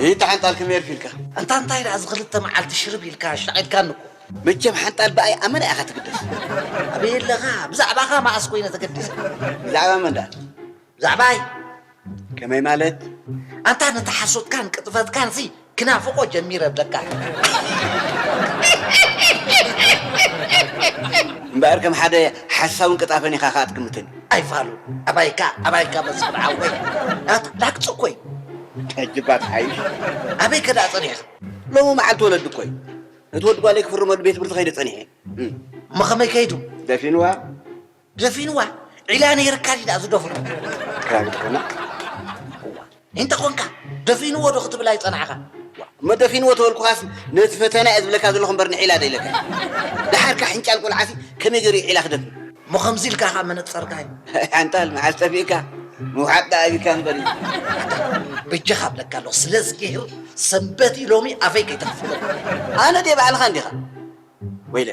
ይታ ሓንጣል ከመይ ርፊልካ? እንታ እንታይ ደኣ እዚ ክልተ መዓልቲ ሽርብ ኢልካ ኣሽጣቒልካኒ እኮ። መቸም ሓንጣል ብኣይ ኣመና ኢኻ ትግደስ። ኣበይ ኣለኻ? ብዛዕባኻ መኣስ ኮይነ ተገዲሰ? ብዛዕባ መን ደኣ? ብዛዕባይ። ከመይ ማለት? ኣንታ ነቲ ሓሶትካን ቅጥፈትካን ሲ ክናፍቆ ጀሚረ ብለካ። እምበኣር ከም ሓደ ሓሳውን ቅጣፈን ኢኻ ከኣ ትግምተኒ። ኣይፋሉ። ኣባይካ፣ ኣባይካ መስፍን ሓወይ። ኣታ ላግጺ እኮ እዩ። ሕጂ እባ ትሓይሽ። ኣበይ ከ ደኣ ጸኒሕካ? ሎሚ መዓልቲ ወለዲ እኮ እዩ። ነቲ ወዲ ጓለይ ክፍርመሉ ቤት ትምህርቲ ከይደ ጸኒሐ። እም። እሞ ከመይ ከይዱ? ደፊንዋ። ደፊንዋ? ዒላ ነይርካ ድዩ ደኣ ዝደፍኖ? ክራቢት ኮና። እዋ። እንተ ኾንካ፣ ደፊንዎ ዶ ክትብል ኣይጸናሕካ? እሞ ደፊንዎ ተበልኩኻስ፣ ነቲ ፈተና እየ ዝብለካ ዘለኹ እምበር ንዒላ ዶ ኢለካ? ደሓርካ ሕንጫል ቆልዓሲ ከመይ ገይሩ እዩ ዒላ ክደፍን? እሞ ከምዚ ኢልካ ኸኣ መነጸርካ እዩ። ሓንጣል መዓስ ጠፊእካ? ምውሓጥ ደኣ ኣቢካ እምበር እዩ። ኣታ፣ በጃኻ እብለካ ኣለኹ፣ ስለ እዝግሄር ሰንበት እዩ ሎሚ ኣፈይ ከይተኽፍተኒ። ኣነ ድየ ባዕልኻ እንዲኻ? ወይለ፣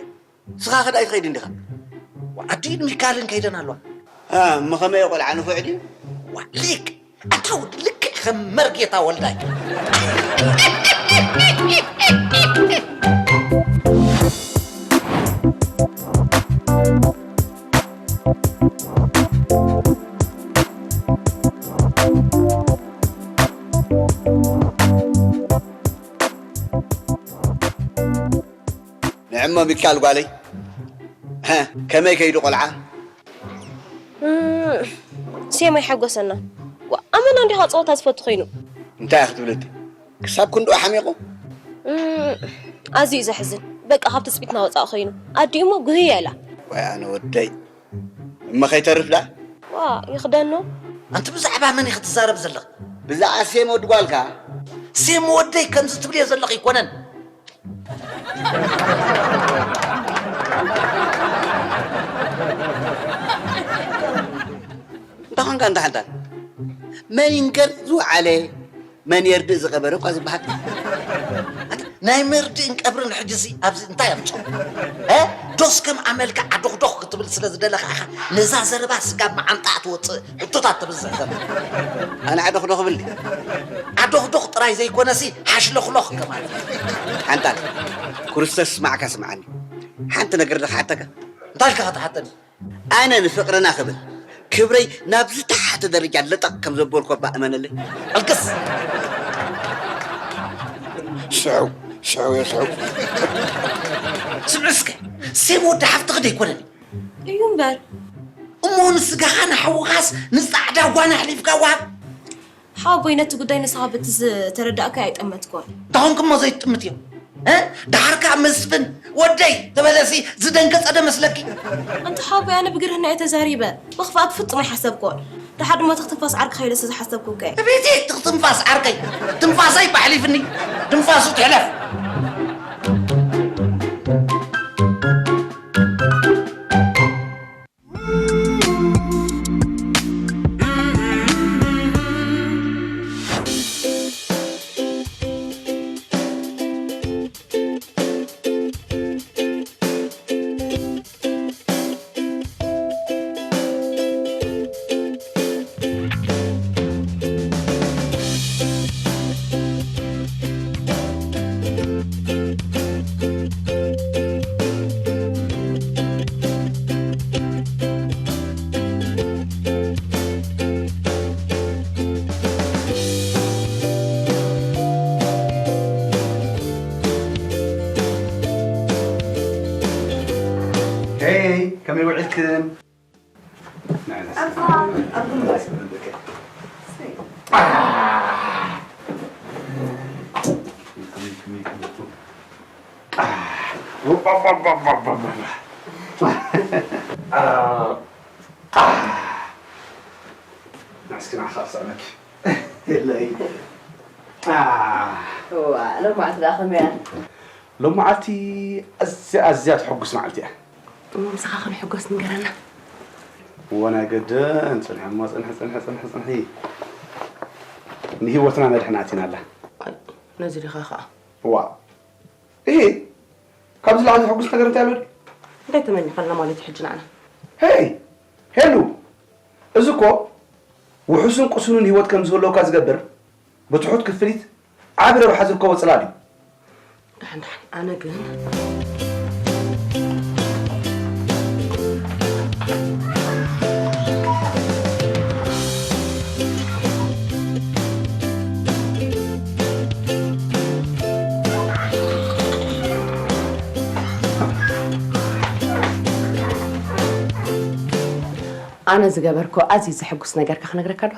ንስኻ ከ ደኣ ኣይትኸይድን ዲኻ? ኣዲን ሚካልን ከይደን ኣለዋ። አ፣ እሞ ኸመይ ቆልዓ ንፉዕ ድዩ? ዋ፣ ሊቅ፣ ኣታ ወዲ ልክዕ ከም መርጌታ ወልዳይ። ንዕሞ ሚካል ጓለይ፣ ሀ፣ ከመይ ከይዱ ቆልዓ? እም፣ ሴም ኣይሓጎሰናን። ዋ፣ ኣመና እንዲኻ ጸወታ ዝፈቱ ኮይኑ። እንታይ ኢኺ ትብለኒ? ክሳብ ክንድኡ ሓሚቑ? እም፣ ኣዝዩ እዩ ዘሕዝን። በቃ ካብ ትጽቢትና ወጻኢ ኮይኑ። ኣዲኡ እሞ ጉህይ ኢላ። ወይ ኣነ ወደይ። እሞ ከይተርፍ ደኣ? ዋ፣ ይኽደኖ። ኣንቲ ብዛዕባ መን ኢኺ ትዛረብ ዘለኺ? ብዛዕባ ሴም ወዲ ጓልካ? ሴም ወደይ ከምዚ ትብልዮ ዘለኺ ኣይኮነን። እንተ ኾንካ እንተ ሓንታል፣ መን ይንገር ዝወዓለ፣ መን የርድእ ዝቐበረ እኳ ዝበሃል። ኣንታ ናይ መርድእን ቀብርን ሕጅሲ ኣብዚ እንታይ ኣምጽኦ? እ? ዶስ ከም ኣመልካ ዓዶኽዶኽ ክትብል ስለ ዝደለኻ ኢኻ ነዛ ዘረባ ስጋብ መዓንጣኣ ትወጽእ ሕቶታት ተብዝሕ ዘላ። ኣነ ዓዶኽዶኽ እብል ድየ? ዓዶኽዶኽ ጥራይ ዘይኮነሲ ሓሽሎኽሎኽ ከማለት። ሓንታል፣ ክርስቶስ ስማዕካ ስምዓኒ። ሓንቲ ነገር ድኽሓተካ? እንታይ ኢልካ ክትሓተኒ? ኣነ ንፍቕርና ክብል ክብረይ ናብ ዝተሓተ ደረጃ ለጠቕ ከም ዘበልኩ እባ እመነለይ። ኣልቅስ። ስሑ፣ ስሑ፣ ስሑ። ስምዒ እስከ፣ ሴም ወዲ ሓፍትኺ ደይኮነን እዩ? እዩ እምበር። እሞ ንስጋኻ ንሓውኻስ ንጻዕዳ ጓና ኣሕሊፍካ ወሃብ? ሓወቦይ፣ ነቲ ጉዳይ ንስኻ በቲ ዝተረዳእካዮ ኣይጠመትኩዎን። እንተኾንኩ እሞ ዘይትጥምት እዮም። እ? ደሓር ከኣ መስፍን ወደይ ተበለሲ ዝደንገጸ ዶ መስለኪ? ኣንታ ሓወቦይ፣ ኣነ ብግርህና እየ ተዛሪበ። ብኽፍኣት ፍጹም ኣይሓሰብኩዎን። ደሓር ድማ ትኽትንፋስ ዓርኪ ከይለሲ ዝሓሰብኩ እኮ እየ። እቤቴ ትኽትንፋስ ዓርከይ። ትንፋሰይ ባሕሊፍኒ። ትንፋሱ ተለፍ። ሄይ፣ ከመይ ውዒልክን? ንዓና ኣብ እስከ-፣ ኣብ ግንባር። እስከ-፣ እስከ-፣ እስኪ ንዓኻ ክስዕመኪ። የለይ። ዋ፣ ሎማዓንቲ ደኣ ከመይ እያ? ሎማዓንቲ ኣዝያ፣ ኣዝያ ተሐጉስ መዓልቲ እያ። እሞ ምሳኻ ክንሕጎስ ንገረና። እወ፣ ናይ ገድን ጽንሒ እሞ፣ ጽንሒ፣ ጽንሒ፣ ጽንሒ፣ ጽንሒ። ንህይወትና መድሕን ኣቲናላ። ኣይ፣ ነዚ ዲኻ ኸኣ? ዋ። እሂ፣ ካብዚ ላዕሊ ዘሐጉስ ነገር እንታይ ኣሎ ድዩ? እንታይ ተመኒኻልና ማለት እዩ ሕጂ ንዓና? ሄይ፣ ሄሉ፣ እዚ እኮ ውሑስን ቅሱንን ህይወት ከም ዝህልወካ ዝገብር ብትሑት ክፍሊት ዓቢ ረብሓ ዝርከቦ ጽላል እዩ። ደሓን፣ ደሓን፣ ኣነ ግን ኣነ ዝገበርኮ ኣዝዩ ዘሐጉስ ነገርካ ክነግረካ ዶ?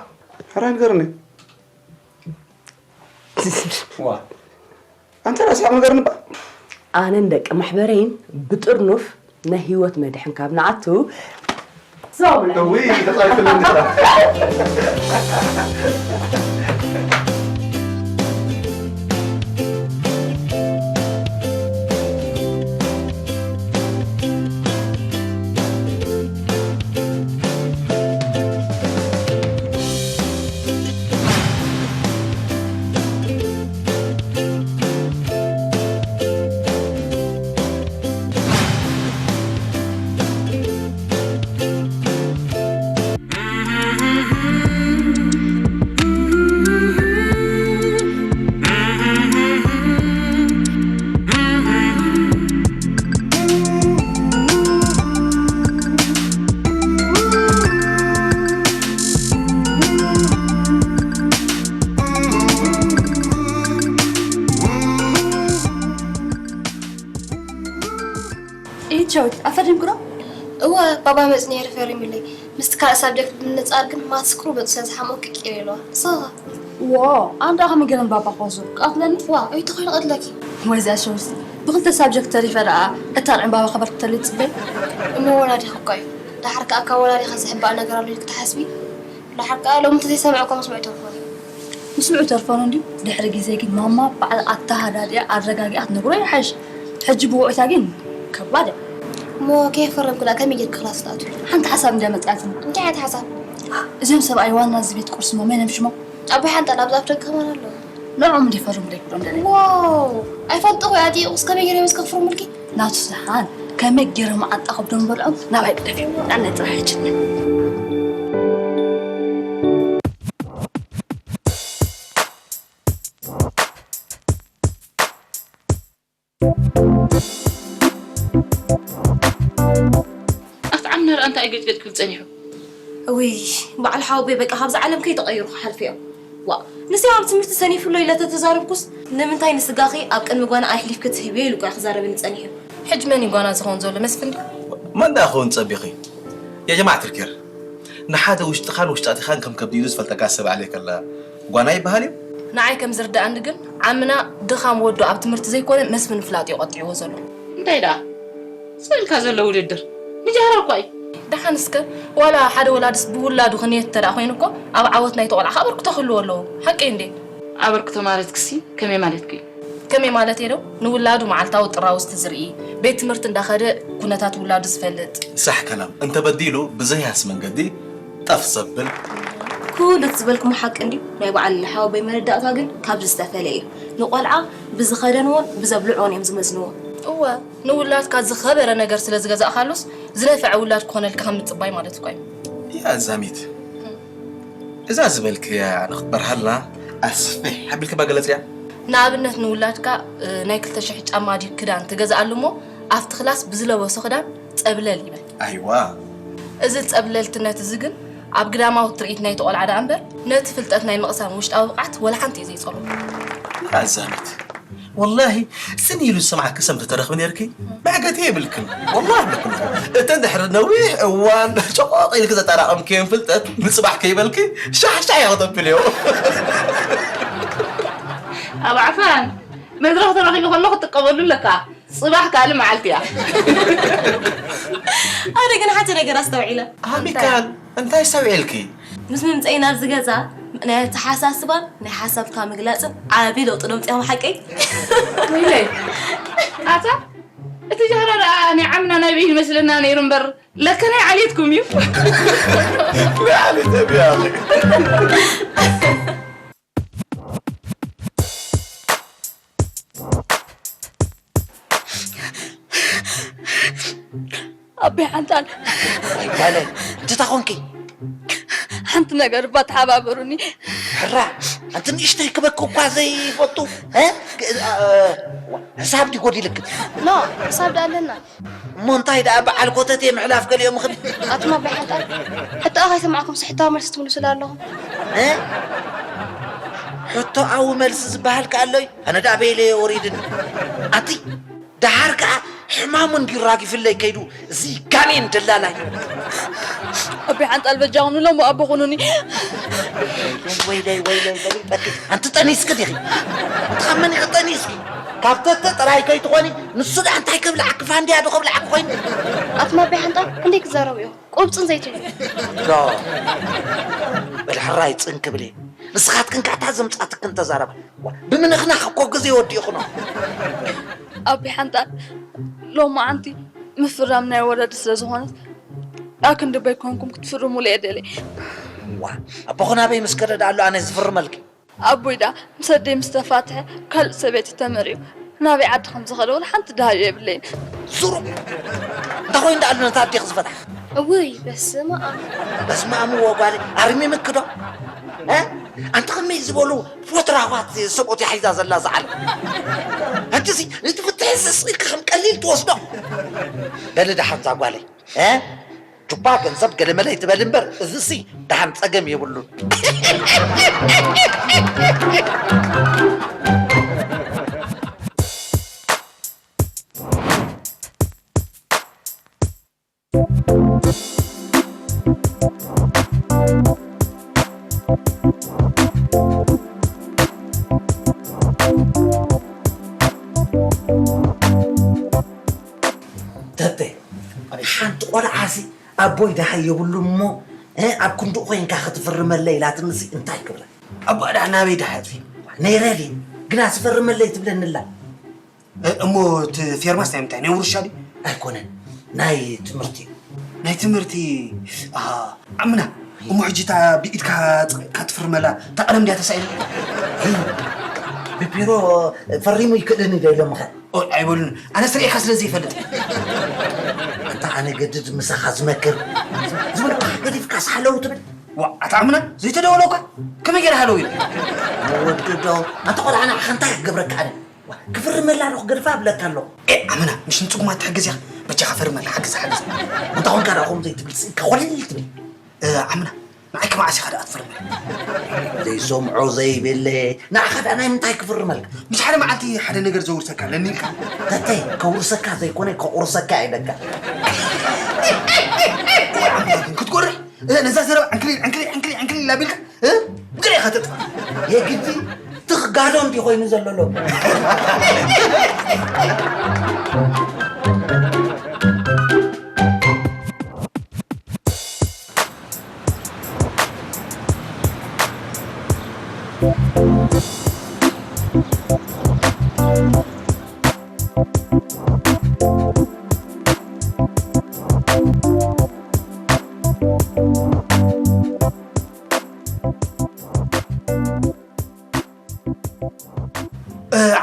ሕራይ ንገርኒ። ዋ። ኣንተ ራስኻ ነገር ንባ። ኣነን ደቂ ማሕበረይን ብጥርኑፍ ናይ ህይወት መድሕን ካብ ንኣቱ። እውይ፣ ተጻይፍልኒ ጥራሕ። ኢድ ሸዊት ኣፈሪምክሮ? እወ፣ ባባ መጽ ነይሩ ፈሪሙለይ። ምስቲ ካልእ ሳብጀክት ብምንጻር ግን ማትስ ቁሩብ ገጹ ስለ ዝሓምኦ ቅይር ኢለዋ። ንስኻ? ዎ፣ ኣንታ ከመይ ገይረ ንባባ ክወስዶ? ክቐትለኒ? ዋ፣ ኣይተኾይኑ ቀትለኪ። ወይ እዛ ሸዊት፣ ብክልተ ሳብጀክት ተሪፈ ደኣ፣ እታ ንዕምባባ ከበርክተለይ ትጽበይ? እሞ ወላዲኻ እኮ እዩ። ደሓር ከኣ ካብ ወላዲኻ ዝሕባእ ነገር ኣሎ ኢልኪ ትሓስቢ? ደሓር ከኣ ሎሚ እንተዘይሰምዐ እኮ ምስምዑ ተርፎ እዩ። ምስምዑ ተርፎ ነው እንድዩ። ድሕሪ ግዜ ግን ማማ ባዕላ ኣተሃዳዲኣ ኣረጋጊኣ ክትነግሮ ይሓይሽ። ሕጂ ብውዕኢታ ግን ከባድ እያ። እሞ ከየፈረምኩ ደኣ ከመይ ጌርኪ ክላስ ትኣትዊ? ሓንቲ ሓሳብ እንድያ መጺኣትኒ። እንታይ ዓይነት ሓሳብ? እዚኦም ሰብኣይ ዋና እዚ ቤት ቁርሲ እሞ መን እዮም ሽሞም? ኣቦይ ሓንጣል ኣብዚ ኣፍ ደገ ከማን ኣለዉ። ንዕኦም እንድየ ፈርሙለይ ክብሎም ደልየ። ዋው! ኣይፈልጥኹ እየ ኣጥይቑስ ከመይ ገይሮም እስከ ክፍርሙልኪ? ናቱ ደሓን ከመይ ገይሮም ዓጣ ከብዶም በልዖም ናባይ ግደፍዮም። ንዓይ ጥራሕ ሕጅኒ። ኣቲ ዓም ነርኣ እንታይ ገጭገጭ ክብል ጸኒሑ? እውይ፣ በዓል ሓወቦይ በቃ ካብዛ ዓለም ከይተቐየሩ ክሓልፉ እዮም። ዋ፣ ንስዮም ኣብ ትምህርቲ ሰኒፉ ኣሎ ኢለ ተተዛረብኩስ፣ ንምንታይ ንስጋኺ ኣብ ቅድሚ ጓና ኣሕሊፍኪ ትህብዮ ኢሉ እኮ ክዛረበኒ ጸኒሑ። ሕጂ መን እዩ ጓና ዝኸውን ዘሎ? መስፍን ድዩ? መን ደኣ ክኸውን ጸቢኺ? ያ ጀማዓት ልኪር፣ ንሓደ ውሽጥኻን ውሽጣቲኻን ከም ከብዲ ኢሉ ዝፈልጠካ ሰብ ኣልየ ከላ ጓና ይበሃል እዩ? ንዓይ ከም ዝርድኣኒ ግን ዓምና ድኻም ወዱ ኣብ ትምህርቲ ዘይኮነ መስፍን ምፍላጥ እዩ ቀጢዕዎ ዘሎ። እንታይ ደኣ? ስእልካ ዘሎ ውድድር ንጃህራ እኳ እዩ። ደሓን እስከ ዋላ ሓደ ወላድስ ብውላዱ ክንየት እንተ ደኣ ኮይኑ እኮ ኣብ ዓወት ናይቲ ቆልዓ ከኣ ኣበርክቶ ክህልዎ ኣለዎ። ሓቀይ እንዴ? ኣበርክቶ ማለት ክሲ ከመይ ማለትኪ እዩ? ከመይ ማለት እየ ዶ? ንውላዱ መዓልታዊ ጥራውዝቲ ዝርኢ፣ ቤት ትምህርቲ እንዳኸደ ኩነታት ውላዱ ዝፈልጥ። ሳሕ ከላም። እንተበዲሉ ብዘይሃስ መንገዲ ጠፍ ዘብል። ኩሉ እቲ ዝበልኩሞ ሓቂ እንድዩ። ናይ በዓል ሓወቦይ መረዳእታ ግን ካብዚ ዝተፈለየ እዩ። ንቆልዓ ብዝኸደንዎን ብዘብልዕዎን እዮም ዝመዝንዎ። እወ፣ ንውላድካ ዝኸበረ ነገር ስለ ዝገዛእካሉስ ዝነፈዐ ውላድ ክኾነልካ ከም ምጽባይ ማለት እኮ እዩ። ያ ዛሚት፣ እዛ ዝበልክያ ንኽትበርሃልና ኣስፍሕ ኣቢልካ ባገለጽያ። ንኣብነት ንውላድካ፣ እ፣ ናይ ክልተ ሽሕ ጫማ ድዩ ክዳን ትገዝኣሉ እሞ ኣብቲ ክላስ ብዝለበሶ ክዳን ጸብለል ይበል። ኣይዋ። እዚ ጸብለልትነት እዚ ግን ኣብ ግዳማዊ ትርኢት ናይቲ ቆልዓ ደኣ እምበር ነቲ ፍልጠት ናይ ምቕሳም ውሽጣዊ ብቕዓት ወላ ሓንቲ እዩ ዘይጸልዎ። ኣዛሚት። ወላሂ ጽን ኢሉ ዝሰምዓኪ ሰብ እንተተረኽቢ ነይርኪ መዕገቲ የብልክን። ወላሂ ኣለኩም። እተን ድሕሪ ነዊሕ እዋን ጨቆቕ ኢልኪ ዘጠራቐምክየን ፍልጠት ንጽባሕ ከይበልኪ ሻሕ ሻሕ እያ ክተብልዮ። ኣብ ዓፋን መድረኽ ተረኺቡ ከሎ ክትጥቀመሉ ኣለካ። ጽባሕ ካልእ መዓልቲ እያ። ኣነ ግን ሓንቲ ነገር ኣስተውዒለ። ኣሚካል እንታይ ኣስተውዒልኪ? ምስ ምምፀይ ናብዚ ገዛ ናይ ኣተሓሳስባን ናይ ሓሳብካ ምግላፅን ዓቢ ለውጢ ነምፅኦም ሓቀይ? ወይለይ ኣታ እቲ ጃህራ ደኣ ናይ ዓምና ናይ በይን ይመስለና ነይሩ እምበር ለከ ናይ ዓሌትኩም እዩ። ናይ ዓሌት እያ። ኣቦይ ሓንጣል። ጓለይ፣ እንታይ ኮንኪ? ሓንቲ ነገር እባ ተሓባበሩኒ። ሕራ፣ ኣንቲ ንእሽተይ ክበኪ እኳ ዘይፈቱ፣ እ? እ፣ ሕሳብ ድዩ ጎዲልክ? ኖ፣ ሕሳብ ደኣ ኣለና። እሞ እንታይ ደኣ በዓል ኮተቴ ምሕላፍ ገሊኦም ኽን ኣቱም ኣቦይ ሓንጣል፣ ሕቶኣ ከይሰማዕኩምስ ሕቶኣ መልሲ ትምልሱላ ኣለኹም። እ? ሕቶኣዊ መልሲ ዝበሃል ከ ኣሎ እዩ? ኣነ ደኣ በይለየ ወሪድኒ። ኣቲ ደሓር ከኣ ሕማሙ እንድዩ ራጊፍለይ ከይዱ እዚ ጋኔን ደላላይ። ኣቦይ ሓንጣል በጃኹም ንሎሞ ኣቦ ኩኑኒ። ወይለይ፣ ወይለይ፣ ገሊበኪ። ኣንቲ ጠኒስኪ ዲኺ? ኣንቲ ካብ መን ኢኺ ጠኒስኪ? ካብ ተተ ጥራይ ከይትኾኒ፣ ንሱ ደኣ እንታይ ከብልዓኪ፣ ፋንድያ ዶ ከብልዓኪ ኮይኑ? ኣቱም ኣቦይ ሓንጣል ክንደይ ክዛረቡ እዮም? ቁብጽን ዘይትብሉ። ዶ። በል ሕራይ ጽን ክብል እየ። ንስኻትክን ከኣ እታ ዘምጻትክን ተዛረባ። ዋ፣ ብምንኽናኽ እኮ ግዜ ወዲእኹኖ። ኣቢ ሓንጣል ሎማዓንቲ ምፍራም ናይ ወለዲ ስለ ዝኾነት ኣክንዲ በይኮንኩም ክትፍርሙሉ እየ ደልየ። ዋ፣ ኣቦኹ ናበይ ምስ ከደ ደኣ ኣሎ ኣነ ዝፍርመልኪ? ኣቦይ ደኣ ምስ ኣደይ ምስ ተፋትሐ ካልእ ሰበይቲ ተመርዕዩ ናበይ ዓዲ ከም ዝኸደ ወላ ሓንቲ ደሃዩ የብለይን። ዙሩ! እንታይ ኮይኑ ደኣ ኣሎ ነታ ኣዴኺ ዝፈታሕ? እውይ፣ በስመ ኣብ። በስመ ኣብ እዎ ጓለይ፣ ኣርሚምኪ ዶ? እ? ኣንቲ ከመይ ዝበሉ ፎትራፋት ሰብኦት እያ ሒዛ ዘላ እዛ ዓለም? ኣንቲሲ እቲ ፍትሒ ስስኢልኪ ከም ቀሊል ትወስዶ? በሊ ደሓን እዛ ጓለይ፣ እ? ጁባ ገንዘብ ገለመለ ይትበል እምበር፣ እዚሲ ደሓን ጸገም የብሉን። ተተ፣ ሓንቲ ቆልዓሲ ኣቦይ ደሃይ የብሉን እሞ፣ እ፣ ኣብ ክንድኡ ኮይንካ ክትፍርመለይ ኢላትንሲ እንታይ ክብላ? ኣቦኣ ደኣ ናበይ ደሃይ ኣጥፊኡ? ነይረ ድየ? ግና ስፈርመለይ ትብለኒ ኣላ። እ፣ እሞ እቲ ፌርማስ ናይ ምንታይ? ናይ ውርሻ ድዩ? ኣይኮነን፣ ናይ ትምህርቲ እዩ። ናይ ትምህርቲ፣ ኣሃ፣ ዓምና። እሞ ሕጂ እታ ብኢድካ ጽ-፣ ካትፍርመላ እታ ቀለም ድያ ተሳኢላ? ብቢሮ ፈሪሙ ይክእልኒ ዶ ኢሎምኸ? ኦ፣ ኣይበሉን። ኣነ ስርኤካ ስለ ዘይፈልጥ። ኣንታ ኣነ ገድድ ምሳኻ ዝመክር። ዝበልኩኻ ገዲፍካስ ሃለው ትብል? ዋ፣ ኣታ ዓምና፣ ዘይተደወለ እኳ ከመይ ገይረ ሃለው ኢለ? ወዲ ዶ፣ ኣንታ ቆልዓ ንዓኻ እንታይ ክገብረካ ኣነ? ዋ፣ ክፍርመላ ዶ ክገድፋ እብለካ ኣለኹ። ኤ፣ ዓምና፣ ምሽ ንጽጉማት ትሕግዝ ኢኻ? በጃኻ ፈርመላ፣ ሓግዛ፣ ሓግዛ። ኣንታ ኾንካ ደኣ ከምኡ ዘይትብል፣ ስኢንካ ኮለል ትብል። እ፣ ዓምና፣ ንዓይ ከመዓስ ኢኻ ደኣ ትፍርመላ? ዘይሰምዖ ዘይብለ፣ ንዓኻ ደኣ ናይ ምንታይ ክፍርመልካ? ምሽ ሓደ መዓልቲ ሓደ ነገር ዘውርሰካ ኣለኒ ኢልካ? ተተይ፣ ከውርሰካ ዘይኮነ፣ ከቑርሰካ እየ ኢለካ። ዓምና ግን ክትጎርሕ? እ፣ ነዛ ዘረባ ዕንክሊል፣ ዕንክሊል፣ ዕንክሊል፣ ዕንክሊል ኣቢልካ፣ እ፣ ብግደ ኢኻ ተጥፋ። የግዲ ትኽ ጋዶ እንዲ ኮይኑ ዘሎ ኣሎ።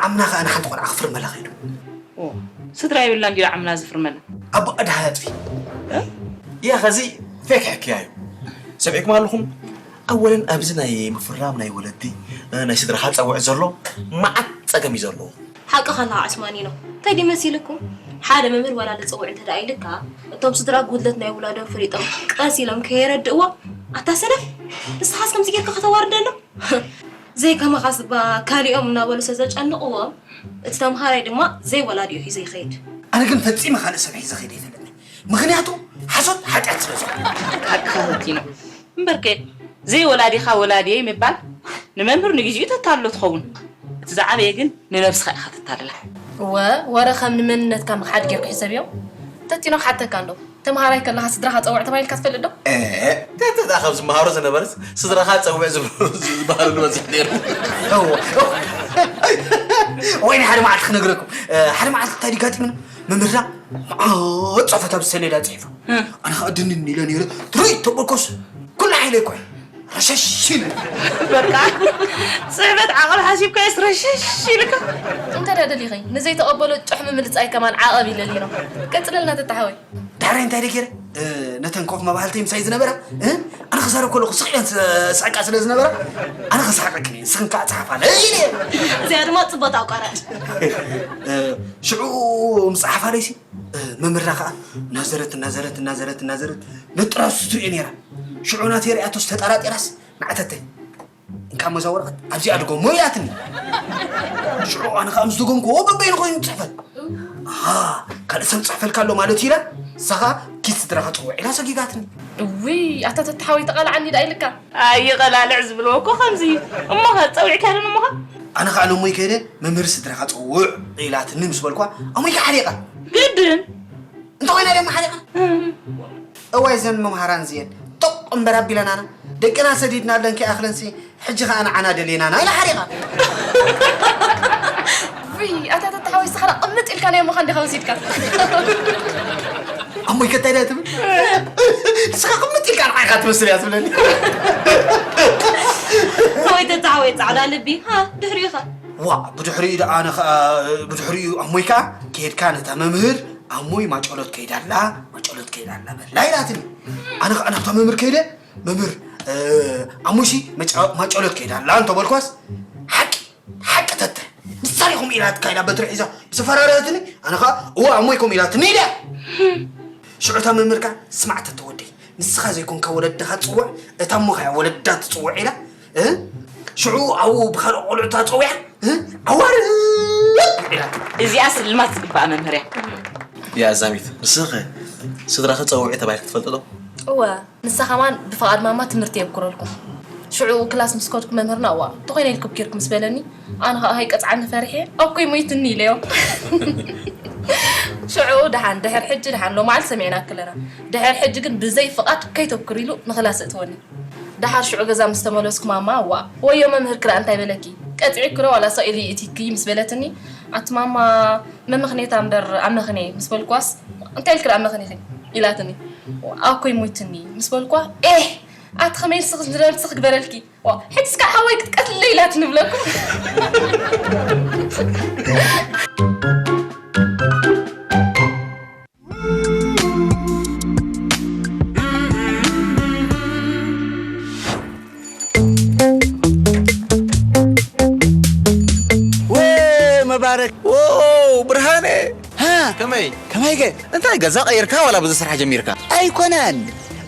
ዓምና ከኣ ንሓንቲ ቆልዓ ክፍርመላ ከይዱ። ስድራ ይብላ እንዲዩ ዓምና ዝፍርመላ። ኣቦ ቀድሃ ያጥፊ። ያ ኸዚ ፌክ ሕክያ እዩ። ሰሚዕኩም ኣለኹም? ኣወለን ኣብዚ ናይ ምፍራም ናይ ወለዲ ናይ ስድራኻ ጸውዕ ዘሎ መዓት ጸገም እዩ ዘለዎ። ሓቅኻ ኣለኻ ዑስማኒኖ። እንታይ ድዩ መሲልኩም? ሓደ መምህር ወላ ልጽውዕ እንተ ደኣ ኢልካ፣ እቶም ስድራ ጉድለት ናይ ውላዶም ፈሊጦም ቀስ ኢሎም ከየረድእዎ፣ ኣታ ሰነፍ፣ ንስኻስ ከምዚ ጌርካ ከተዋርደሎም? ዘይከማኻስ እባ ካሊኦም እናበሉ ስለ ዘጨንቕዎም፣ እቲ ተምሃራይ ድማ ዘይወላዲኡ ሒዙ ይኸይድ። ኣነ ግን ፈጺመ ካልእ ሰብ ሒዘ ከይደ ኣይፈልጥን። ምኽንያቱ ሓሶት ሓጢኣት ስለ ዝኾነ። ሓቅኻ ፈቲኑ። እምበርከ ዘይወላዲኻ ወላዲየይ ምባል ንመምህር ንግዚኡ ተታልሎ ትኸውን። እቲ ዝዓበየ ግን ንነብስኻ ኢኻ ተታልላ። እወ ወረ ከም ንመንነትካ ምኽሓድ ጌርካ ሕሰብዮ። ተቲኖ ክሓተካ እንዶ ተምሃራይ ከለኻ ስድራኻ ጸውዕ ተባሂልካ ትፈልጥ ዶ? እህ፣ ተትዳ ካብ ዝመሃሮ ዝነበረስ ስድራኻ ጸውዕ ዝብሉ ዝበሃሉ ዝበዝሕ ነይሩ። እዎ፣ እዎ። ወይኒ ሓደ መዓልቲ ክነግረኩም። እ፣ ሓደ መዓልቲ እንታይ ድዩ ጋጢሙና? መምህርና መዓት ጽሑፋት ኣብ ሰሌዳ ጽሒፉ። ኣነ ኸኣ ድንን ኢለ ነይረ። ትርኢት ተበኮስ ኩሉ ሓይለ እኮ እዩ። ረሸሽ ኢለ። በቃ ጽሕፈት ዓቐብ ሓሲብካዮስ ረሸሽ ኢልካ። እንተ ደኣ ደሊኺ ንዘይተቐበሎ ጭሕሚ ምልጻይ ከማን ዓቐብ ኢለ ሊኖ። ቀጽለልና ተታሓወይ። ዳሕራይ እንታይ ደይ ገይረ? እ፣ ነተን ኮፍ መባህልተይ ምሳይ ዝነበራ፣ እ፣ ኣነ ክዛረብ ከለኹ ስቕ ኢለን ስ-፣ ስሕቃ ስለ ዝነበራ፣ ኣነ ክስሕቀክን እየ፣ ንስኽን ከኣ ጽሓፋለይ ኢለ። እዚኣ ድማ ጽብቕቲ ኣቋራጭ። እ፣ ሽዑ ምጽሓፋለይሲ፣ እ፣ መምህርና ከኣ እናዘረት፣ እናዘረት፣ እናዘረት፣ እናዘረት፣ ነጥራሱ ትሪኦ ነይራ። ሽዑ ናተይ ሪኣቶስ ተጠራጢራስ፣ ንዓተተይ። እንካ መዛ ወረቐት ኣብዚኣ ድገሞ ኢላትኒ። ሽዑ ኣነ ከዓ ምስ ደገምክዎ በበይኑ ኮይኑ ይፅሕፈል። ኣሃ ካልእ ሰብ ይፅሕፈልካ ኣሎ ማለት እዩ ኢላ ንሳ ከዓ ኪድ ስድራኻ ፅውዕ ኢላ ሰጊጋትኒ። እውይ ኣታ ተተሓወይ ተቓልዓኒ ደኣ ኢልካ። ኣይቐላልዕ ዝብልዎ እኮ ከምዚ እዩ። እሞኸ ፀዊዕካለን እሞኸ? ኣነ ከዓ ነሞይ ከይደ መምህር ስድራኻ ፅውዕ ኢላትኒ ምስ በልኳ ኣሞይ ከዓ ሓሪቓ። ግድን እንተኾይና ደማ ሓሪቓ። እዋይ ዘን መምሃራን እዚኤን ጥቕ እምበር ኣቢለናና ደቅና ሰዲድናለን ከይኣኽለንሲ ሕጂ ኸኣ ንዓና ደልየናና ኢላ ሓሪቓ። ውይ ኣታ ተተሓወይ ንስኻ ደኣ ቅምጥ ኢልካ ናይ ምዃን ዲኻ ወሲድካ። ኣሞይ ከ እንታይ ድያ ትብል? ንስኻ ቅምጥ ኢልካ ንዓኻ ትመስል እያ ትብለኒ። ወይ ተተሓወይ ጻዕዳ ልቢ ሃ ድሕሪኡ ኸ? ዋእ ብድሕሪኡ ደኣ ኣነ ኸኣ ብድሕሪኡ ኣሞይ ከኣ ከይድካ ነታ መምህር ኣሞይ ማጨሎት ከይዳ ኣላ ማጨሎት ከይዳ ኣላ በላ ኢላትኒ። ኣነ ኸዓ ናብታ መምህር ከይደ መምህር ኣሞይሲ ማጨሎት ከይዳ ኣላ እንተበልኳስ ሓቂ ሓቂ ተተ ንሳ ዲኹም ኢላትካ ኢላ በትሪ ሒዛ ምስ ኣፈራረሀትኒ ኣነ ኸዓ እወ ኣሞይ ከምኡ ኢላትኒ ኢለ። ሽዑ እታ መምህር ከኣ ስማዕ ተተ ወደይ ንስኻ ዘይኮንካ ወለድኻ ትጽውዕ እታ እሞኻ እያ ወለዳ ትጽውዕ ኢላ ሽዑ ኣብኡ ብኻልኦ ቆልዑ ተጸዊዓ ኣዋርድ ኢላ። እዚኣ ስልማት ዝግባኣ መምህር እያ። ያ ኣዛሚት ንስኺ ኸ ስድራኺ ጸውዒ ተባሂልኪ ትፈልጢ ዶ? እወ ንሳ ኸማን ብፍቓድ ማማ ትምህርቲ የብኩረልኩም። ሽዑ ክላስ ምስ ከድኩ መምህርና እዋ እንተኾይነ ኢልኪ ብኪርኪ ምስ በለኒ ኣነ ኸኣ ከይቀጽዓኒ ፈሪሐ ኣኮይ ሞይትኒ ኢለዮ። ሽዑ ደሓን ድሕር ሕጂ ደሓን ሎማዓል ሰሚዕናኪ ኣለና ድሕር ሕጂ ግን ብዘይ ፍቓድ ከይተብኩሪ ኢሉ ንክላስ እእትወኒ። ደሓር ሽዑ ገዛ ምስ ተመለስኩ ማማ ዋእ ወዮ መምህርኪ ደኣ እንታይ በለኪ? ቀጺዕኪ ዶ ዋላ ስቕ ኢሉ ይእትይኪ? ምስ በለትኒ ኣቲ ማማ መመኽኔታ እምበር ኣመኽንየ ምስ በልክዋስ እንታይ ኢልኪ ደኣ ኣመኽኒኺ? ኢላትኒ። ኣኮይ ሞይትኒ ምስ በልክዋ ኤህ ኣቲ ከመይ ንስኺ ንነብስኺ ክበረልኪ ዋእ ሕጂ እስካዕ ሓወይ ክትቀትልለይ ኢላትኒ እብለኩም። መባረክ ብርሃነ ከመይ ከመይ ገ እንታይ ገዛ ቀይርካ ዋላ ብዙ ስራሕ ጀሚርካ? ኣይኮነን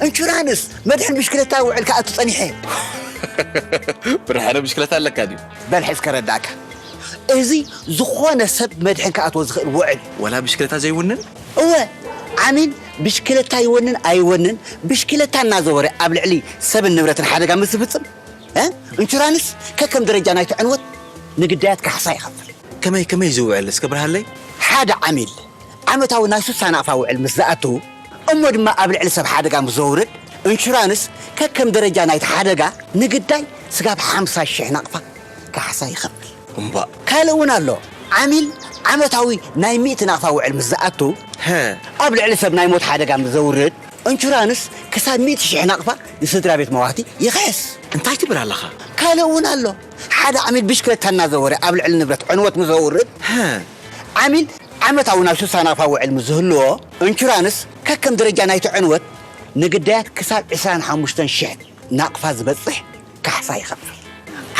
እንሹራንስ መድሕን ብሽክለታ ውዕል ክኣቱ ጸኒሐ። ብርሃነ ብሽክለታ ኣለካ ድዩ? በል ሕዝ ከረዳእካ እዚ ዝኾነ ሰብ መድሕን ክኣትዎ ዝኽእል ውዕል እዩ። ዋላ ብሽክለታ ዘይውንን? እወ ዓሚል ብሽክለታ ይወንን ኣይወንን ብሽክለታ እናዘወረ ኣብ ልዕሊ ሰብን ንብረትን ሓደጋ ምስ ዝፍጽም እ እንሹራንስ ከከም ደረጃ ናይቲ ዕንወት ንግዳያት ካሕሳ ይኸፍል። ከመይ ከመይ ዝውዕል እስከ ብርሃለይ? ሓደ ዓሚል ዓመታዊ ናይ ሱሳ ናቕፋ ውዕል ምስ ዝኣቱ እሞ ድማ ኣብ ልዕሊ ሰብ ሓደጋ ምስ ዘውርድ እንሹራንስ ከከም ደረጃ ናይቲ ሓደጋ ንግዳይ ስጋብ ሓምሳ ሽሕ ናቕፋ ካሕሳ ይኸፍል። እምባእ። ካልእ እውን ኣሎ። ዓሚል ዓመታዊ ናይ ሚእቲ ናቕፋ ውዕል ምስ ዝኣቱ፣ ኣብ ልዕሊ ሰብ ናይ ሞት ሓደጋ ምስ ዘውርድ፣ ኢንሹራንስ ክሳብ ሚእቲ ሽሕ ናቕፋ ንስድራ ቤት መዋቲ ይኽሕስ። እንታይ ትብል ኣለኻ? ካልእ እውን ኣሎ። ሓደ ዓሚል ብሽክለታ እናዘወረ ኣብ ልዕሊ ንብረት ዕንወት ምስ ዘውርድ፣ ዓሚል ዓመታዊ ናይ ሱሳ ናቕፋ ውዕል ምስ ዝህልዎ፣ ኢንሹራንስ ከከም ደረጃ ናይቲ ዕንወት ንግዳያት ክሳብ ዕስራን ሓሙሽተን ሽሕ ናቕፋ ዝበጽሕ ካሕሳ ይኸፍል።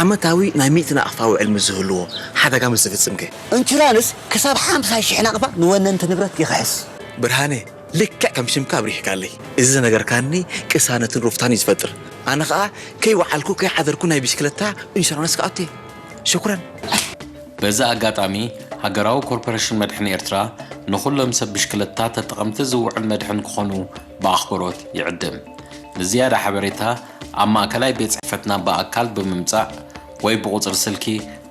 ዓመታዊ ናይ ሚእቲ ናቕፋ ውዕል ምስ ዝህልዎ፣ ሓደጋ ምስ ዝፍጽም ከ? ኢንሹራንስ ክሳብ ሓምሳ ሽሕ ናቕፋ ንወነንቲ ንብረት ይኽሕስ። ብርሃነ፣ ልክዕ ከም ሽምካ ኣብሪህካለይ። እዚ ዝነገርካኒ ቅሳነትን ሩፍታን እዩ ዝፈጥር። ኣነ ኸኣ ከይወዓልኩ ከይሓደርኩ ናይ ብሽክለታ ኢንሹራንስ ክኣቱ እየ። ሽኩረን። በዚ ኣጋጣሚ፣ ሃገራዊ ኮርፖሬሽን መድሕን ኤርትራ ንኹሎም ሰብ ብሽክለታ ተጠቐምቲ ዝውዕል መድሕን ክኾኑ ብኣኽብሮት ይዕድም። ንዝያዳ ሓበሬታ ኣብ ማእከላይ ቤት ጽሕፈትና ብኣካል ብምምጻእ ወይ ብቑጽሪ ስልኪ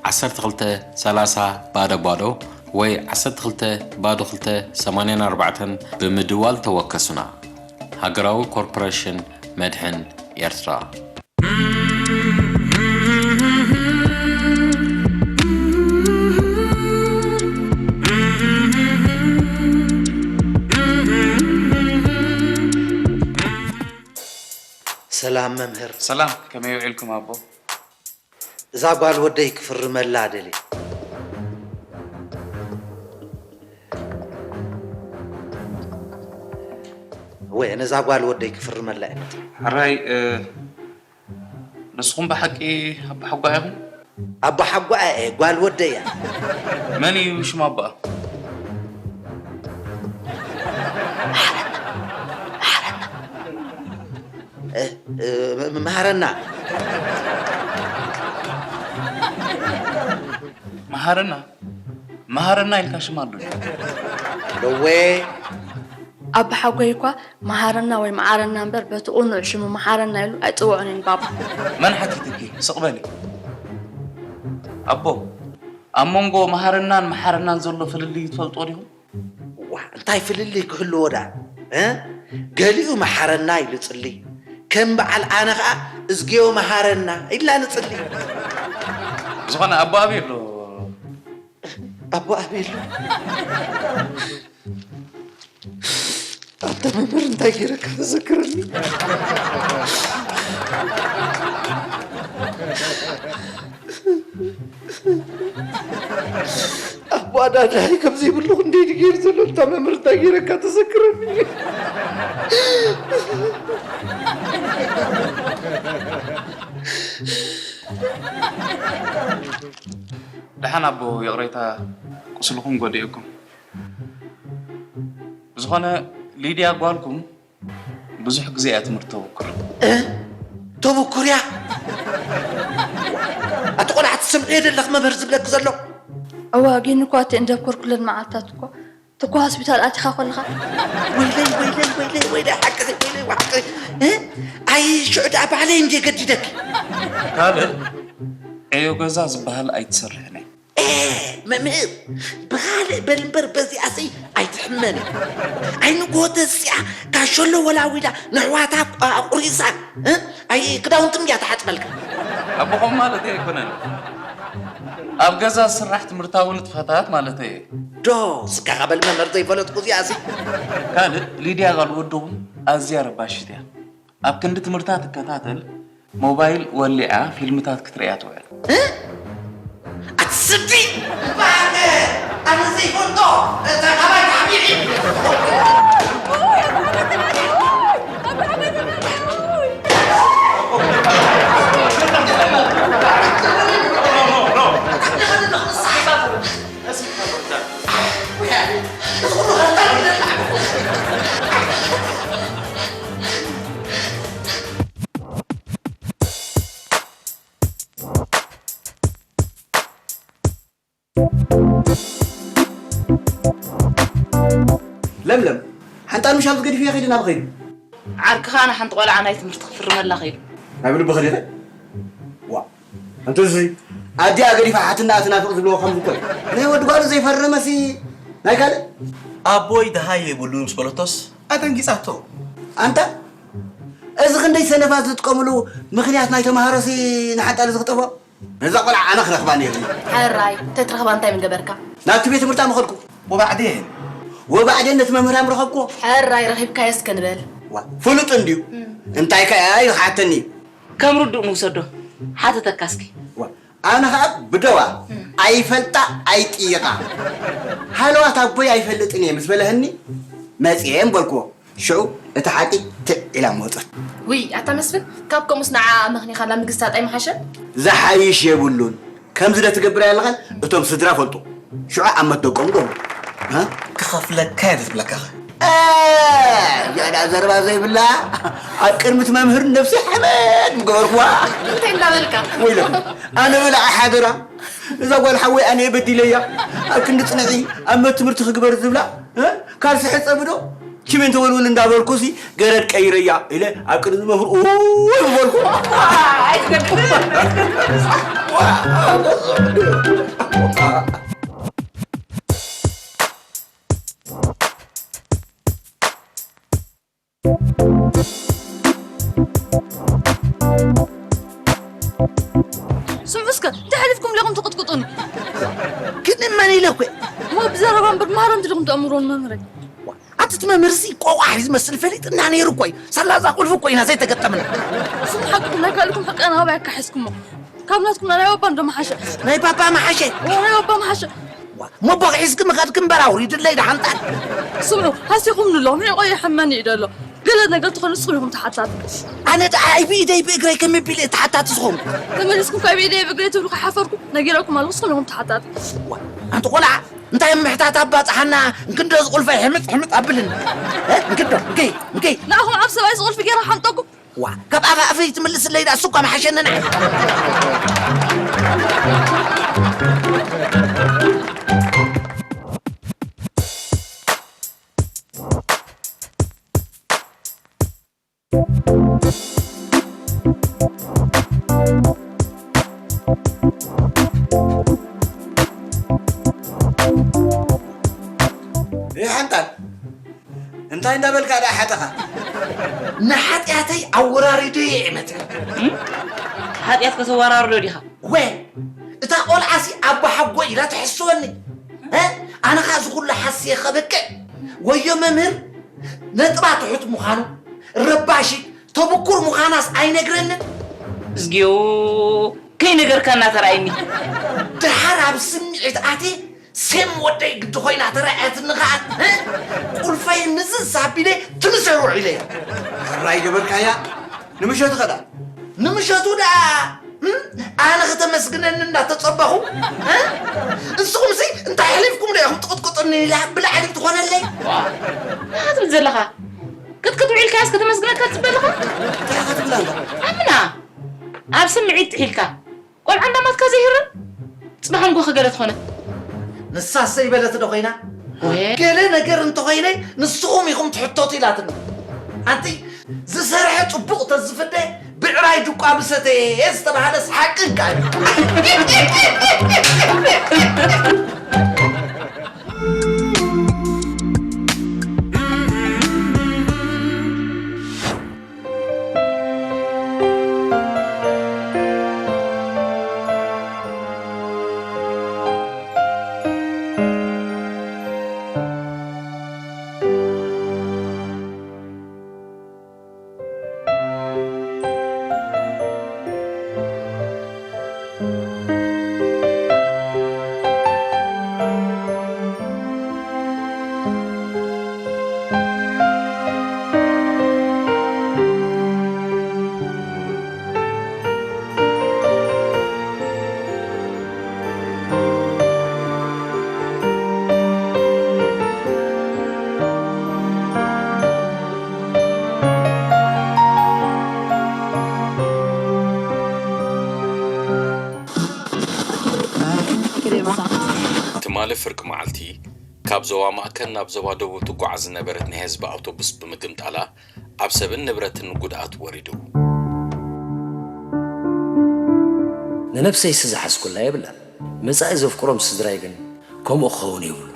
ዓሰርተ ክልተ ሰላሳ ባዶ ባዶ ወይ ዓሰርተ ክልተ ባዶ ክልተ ሰማንያን ኣርባዕተን ብምድዋል ተወከሱና። ሃገራዊ ኮርፖሬሽን መድሕን ኤርትራ። ሰላም መምህር። ሰላም፣ ከመይ ውዒልኩም ኣቦ? እዛ ጓል ወደይ ክፍርመላ ደልየ። ወይ ነዛ ጓል ወደይ ክፍርመላ እየ። ሕራይ፣ ንስኹም ብሓቂ ኣቦሓጓ ኢኹም? ኣቦሓጓ እየ፣ ጓል ወደይ እያ። መን እዩ ሽም ኣቦኣ? መሃረና። መሃረና? መሃረና ኢልካ ሽም ኣሎ ድዩ? ደወ ኣባሓጎይ እኳ መሃረና ወይ መዓረና እምበር በቲ ቅኑዕ ሽሙ መሓረና ኢሉ ኣይጽውዖን እዩ ንባባ። መን ሓቲትኪ? ስቕ በሊ። ኣቦ፣ ኣብ መንጎ መሃረናን መሓረናን ዘሎ ፍልልይ ትፈልጥዎ ዲኹም? ዋእ እንታይ ፍልልይ ክህልዎ ደኣ እ ገሊኡ መሓረና ኢሉ ጽሊ ከም በዓል ኣነ ኸኣ እዝግዮ መሃረና ኢልና ንጽሊ። ብዝኾነ ኣቦ ኣበይ ኣሎ? ኣቦ ኣበይ ኣሎ? ኣንታ መምህር እንታይ ገይረ ከተዘክረኒ? ኣቦ ኣዳዳይ ከምዚ ይብሉ ክንደይ ድዩ ገይሩ ዘሎ? ኣንታ መምህር እንታይ ገይረ ከተዘክረኒ? ደሓን ኣቦ ይቕሬታ ቁስልኹም ጎዲእኩም። ብዝኾነ ሊድያ ጓልኩም ብዙሕ ግዜ እያ ትምህርቲ ተብኩር። እ? ተብኩር እያ? ኣቲ ቆልዓ ትሰምዕዮ ዘለኽ መምህር ዝብለኪ ዘሎ? እወ ግን እኳ እቲ እንደብኮርኩለን መዓልታት እኮ ትኳ ሆስፒታል ኣቲኻ ከለኻ ወይለይ ወይለይ ወይለይ ወይለይ ሓቅኺ ወይለይ ሓቅኺ እ? ኣይ ሽዑ ደኣ ባዕለይ እንድየ ገዲደኪ። ካልእ ዕዮ ገዛ ዝበሃል ኣይትሰርሕን እየ። መምህር ብኻልእ በል እምበር በዚኣሲ ኣይትሕመን። ኣይንጎተ እዚኣ ካሸሎ ወላዊላ ንሕዋታ ኣቑሪሳ ኣይ ክዳውንትም እያ ትሓጽበልካ። ኣቦኹም ማለተይ ኣይኮነን። ኣብ ገዛ ዝስራሕ ትምህርታዊ ንጥፈታት ማለተይ እየ። ዶ ስጋኻ በል መምህር ዘይፈለጥኩ እዚኣሲ። ካልእ ሊድያ ጓል ወድኹም ኣዝያ ረባሺት እያ። ኣብ ክንዲ ትምህርታ ትከታተል ሞባይል ወሊዓ ፊልምታት ክትርእያ ትውዕል። ኣቲ ስዲ እባክህ ኣነ ዘይፈልጦ እታ ካባይ ተዓቢዒ ለምለም ሓንጣል ምሻብ ዝገድፍዮ ከይዱ ናብ ኸይዱ ዓርክኻ ንሓንቲ ቆልዓ ናይ ትምህርቲ ክፍርመላ ከይዱ ናብ ልቢ ኸዲኸ ዋ እንተዚ ኣዲኣ ገዲፋ ሓትና ትናፍቕ ዝብልዎ ከምዚ እኮ እዩ ናይ ወዲ ጓሉ ዘይፈረመሲ ናይ ካልእ ኣቦይ ደሃይ የብሉ ምስ በለቶስ ኣደንጊጻቶ ኣንታ እዚ ክንደይ ሰነፋት ዝጥቀምሉ ምኽንያት ናይ ተምሃሮሲ ንሓንጣል ዝኽጠፎ ነዛ ቆልዓ ኣነ ክረኽባ ነይሩ። ሕራይ፣ ተትረኽባ እንታይ ምገበርካ? ናብቲ ቤት ትምህርታ ምኸድኩ። ወባዕዴን? ወባዕዴን ነቲ መምህር ኣምረኸብኩ። ሕራይ፣ ረኺብካዮ እስከ ንበል። ዋ፣ ፍሉጥ እንድዩ። እንታይ ከ ኢሉ ክሓተኒ እዩ። ከም ርዱእ ንውሰዶ። ሓተተካ እስኪ። ዋ፣ ኣነ ኸኣ ብደዋ ኣይፈልጣ ኣይጥይቓ። ሃለዋት ኣቦይ ኣይፈልጥን እየ ምስ በለህኒ መጽየ እምበልክዎ። ሽዑ እታ ሓቂ ትዕ ኢላ መወጸት። ውይ ኣታ መስፍን፣ ካብ ከምኡስ ንዓ ኣመኽኒኻ ናብ ምግስታጥ ኣይምሓሸን? ዝሓይሽ የብሉን። ከምዚ ዶ ትገብር ኣለኻን እቶም ስድራ ፈልጡ። ሽዑ ዓመት ደቆም ገብሩ። እ? ክኸፍለካ እየ ትብለካ። እ፣ ዝያዳ ዘረባ ዘይብላ ኣብ ቅድሚ እቲ መምህር ነብሲ ሓመድ ምገበርኩዋ። እንታይ እንዳበልካ? ወይለኩም ኣነ በላዓ ሓደራ እዛ ጓል ሓወይ ኣነ በዲለያ ኣብ ክንዲ ጽንዒ ኣብ መት ትምህርቲ ክግበር ዝብላ እ? ካልሲ ሕጸብዶ ችሜን ተወልውል እንዳበልኩሲ ገረድ ቀይረያ ኢለ ኣብ ቅድሚ መምህር ኡይ ምበልኩ። ኣይትገድፍን። ስምዑ እስከ እንታይ ሓሊፍኩም ዲኹም ትቕጥቅጡኒ? ግን መን ኢለ እኮ እሞ ብዘረባ እምበር መሃረምቲ ዲኹም ተእምሮን መምህረይ? ኣቲ እቲ መምህርሲ ቆቋሕ እዩ ዝመስል ፈሊጥና ነይሩ እኮ እዩ። ሳላ እዛ ቁልፊ እኮ ኢና ዘይተገጠምና። ስም ሓቅኩም ናይ ካልኩም ሓቂ ኣናባይ ኣካሒስኩሞ ካብ ናትኩም ናይ ባባ እንዶ መሓሸ ናይ ባባ መሓሸ ናይ ባባ መሓሸ ሞቦቕ ሒዝኪ ምኸድኪ እምበር ኣውሪድለይ ደሓንጣል። ስምዑ፣ ሃሲኹምኒ ኣለኹም፣ ዒቖ የሕመኒ እዩ ደሎ። ገለ ነገር ተኾይኑ ንስኹም ኢኹም ተሓታቲ። ኣነ ደኣ ኣይ ብኢደይ ብእግረይ ከመይ ቢለ እየ ተሓታቲ ዝኾንኩ? ተመሊስኩም ካብ ኢደይ ብእግረይ ትብሉ ከይሓፈርኩ ነጊረኩም ኣለኹ፣ ንስኹም ኢኹም ተሓታቲ። ኣንቲ ቆልዓ፣ እንታይ ምሕታት ኣባጽሓና፣ እንክንዶ እዚ ቁልፈይ ሕምጥ ሕምጥ ኣብልን። እ? እንክንዶ፣ እንከይ፣ እንከይ። ንኣኹም ኣብ ሰብኣይ ዝቑልፊ ገይረ ክሓምጠኩም። ዋ ካብ ኣፋ ኣፈይ ትምልስለይ ዳ እሱ እኳ መሓሸኒ ንዓይ። ይሓንጣል እንታይ እንዳበልካ ደኣ ሓተኻ? ንሓጢኣተይ ኣወራሪደዮ እየ መጺእ። ሓጢኣት ከተወራርዶ ዲኻ? ወ እታ ቆልዓሲ ኣቦ ሓጎ ኢላ ትሕስወኒ። እ? ኣነ ኸኣ እዚ ኩሉ ሓስየ ከብቅዕ ወዮ መምህር ነጥባ ትሑት ምዃኑ ረባሺት ተብኩር ምዃናስ ኣይነግረንን። እዝግዮ ከይነገርካና ተራእይኒ። ደሓር ኣብ ስምዒት ኣትየ ሴም ወደይ ግዲ ኮይና ተራእያትኒ ኸኣ ቁልፈይ ምዝዝ ኣቢለ ትምሰ ውዒለ እየ። ሕራይ ገበርካያ ንምሸቱ ኸዳ ንምሸቱ ደኣ ኣነ ከተመስግነኒ እንዳተጸበኹ ንስኹምሲ እንታይ ኣሕሊፍኩም ዶ ኢኹም ትቕጥቅጡኒ ኢላ ብላዕሊ ትኾነለይ። እንታይ ትብል ዘለኻ? ቅጥቅጥ ውዒልካያስ ከተመስግነካ ትጽበ ኣለኻ? እንታይ ኢኻ ትብል ኣለኻ? ኣምና ኣብ ስምዒት ጥሒልካ ቆልዓ እንዳማትካ ዘይህረም ጽባሕ ንጎ ከገለ ትኾነ ንሳስ ዘይበለት ዶ ኮይና ገለ ነገር እንተኾይነ ንስኹም ኢኹም ትሕተቱ ኢላትኒ ኣንቲ ዝሰርሐ ጽቡቕ ተዝፍደ ብዕራይ ድቋ ምሰተየ ዝተባህለስ ሓቂ እንካ እዩ ትማሊ ፍርቂ መዓልቲ ካብ ዞባ ማእከል ናብ ዞባ ደቡብ ትጓዓዝ ዝነበረት ናይ ህዝቢ ኣውቶቡስ ብምግምጣላ ኣብ ሰብን ንብረትን ጉድኣት ወሪዱ። ንነብሰይሲ ዝሓዝኩላ የብላን። መጻኢ ዘፍቅሮም ስድራይ ግን ከምኡ ክኸውን የብሉን።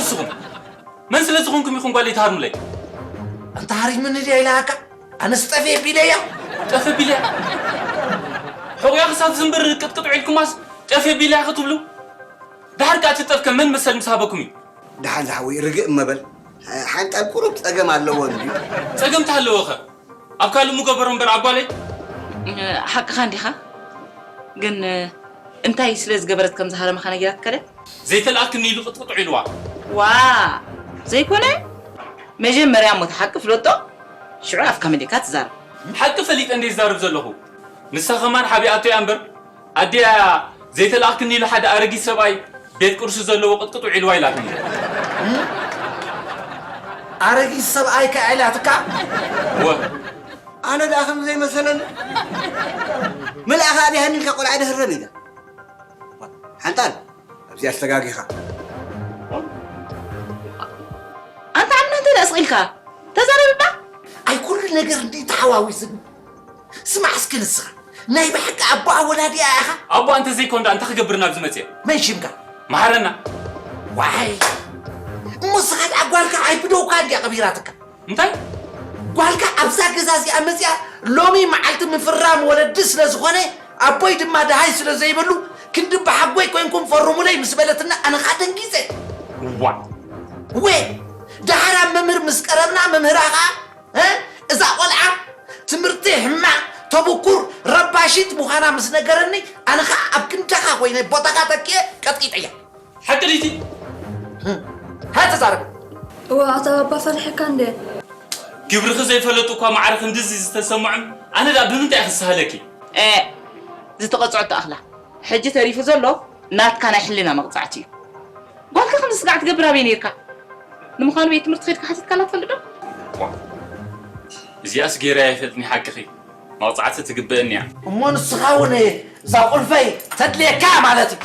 ንስኹም መን ስለ ዝኾንኩም ኢኹም ጓለይ ትሃርሙለይ? ኣንታ ሃሪሙኒ ድያ ኢላካ? ኣነስ ጠፍየ ቢለያ። ጠፈ ቢለ? ሕቑያ ክሳብ ዝንብር ቅጥቅጥ ዒልኩማስ ጠፈ ቢለያ ክትብሉ? ድሓር ከኣ እቲ ጠፍከ መን መሰል ምስ ሃበኩም እዩ? ደሓን ዝሓወይ ርግእ እመበል። ሓንጣብ ቁሩብ ጸገም ኣለዎ እንድዩ። ጸገም ተሃለወኸ? ኣብ ካልእ ምገበሮ እምበር ኣብ ጓለይ? ሓቅኻ እንዲኻ። ግን እንታይ ስለ ዝገበረት ከም ዝሃረመኻ ነጊራትካ ድያ? ዘይተልኣክኒ ኢሉ ቅጥቅጥ ዒልዋ። ዋ ዘይኮነ፣ መጀመርያ እሞ እቲ ሓቂ ፍለጦ፣ ሽዑ ኣፍካ መሊእካ ትዛረብ። ሓቂ ፈሊጠ እንደ ይዛረብ ዘለኹ። ንሳ ኸማን ሓቢኣቶ እያ እምበር፣ ኣዲኣ ዘይተልኣክኒ ኢሉ ሓደ ኣረጊት ሰብኣይ ቤት ቅርሱ ዘለዎ ቅጥቅጥ ውዒልዋ ኢላትኒ። ኣረጊት ሰብኣይ ከ ኢላትካ? ወ ኣነ ደኣ ከም ዘይመሰለኒ። መልኣኻ ኣብያሃኒ ኢልካ ቆልዓ ደህረብ ኢለ። ሓንጣል፣ ኣብዚኣ ዝተጋጊኻ። ኣንታ ዓምና እንታይ ደኣ ስቕ ኢልካ? ተዛረብ እባ። ኣይ ኩሉ ነገር እንዲ ተሓዋዊስኒ። ስማዕ እስኪ ንስኻ፣ ናይ ብሓቂ ኣቦኣ ወላዲኣ ኢኻ? ኣቦኣ እንተዘይኮን ደኣ እንታይ ክገብር ናብዚ መጽየ? መን ሽምካ? መሓረና። ዋይ፣ እሞ ንስኻ ደኣ ጓልካ ኣይብደውካ እንድያ ቀቢራትካ። እንታይ? ጓልካ ኣብዛ ገዛ እዚኣ መጽያ ሎሚ መዓልቲ ምፍራም ወለዲ ስለ ዝኾነ ኣቦይ ድማ ደሃይ ስለ ዘይበሉ ክንዲ ብሓጎይ ኮንኩም ፈርሙለይ ምስ በለትና ኣነ ኸኣ ደንጊጸ። ዋ! ወ! ደሓር ኣብ መምህር ምስ ቀረብና መምህራ ኸኣ እ? እዛ ቆልዓ ትምህርቲ ሕማቕ ተብኩር ረባሺት ምዃና ምስ ነገረኒ ኣነ ኸኣ ኣብ ክንዳኻ ኮይነ ቦታኻ ተኪኤ ቀጥቂጠያ። ሓቂ ድይቲ? ሃ ተዛረብ። እዋ ኣታ ኣባ ፈሪሐካ እንደ ግብርኺ ዘይፈለጡ እኳ ማዕረ ክንድዚ ዝተሰምዖም ኣነ ደኣ ብምንታይ እየ ክስሃለኪ? እ ዝተቐጽዖ ተኣኽላ ሕጂ ተሪፉ ዘሎ ናትካ ናይ ሕልና መቕጻዕቲ እዩ። ጓልካ ከም ዝስጋዕ ትገብር ኣበይ ነይርካ? ንምዃኑ ቤት ትምህርቲ ኸድካ ሓቲትካላ ትፈልጥ ዶ? እዚኣስ ገይረ ኣይፈልጥን ሓቅኺ። መቕጻዕቲ ትግበእኒ እያ። እሞ ንስኻ እውን እዛ ቁልፈይ ተድልየካ ማለት እዩ።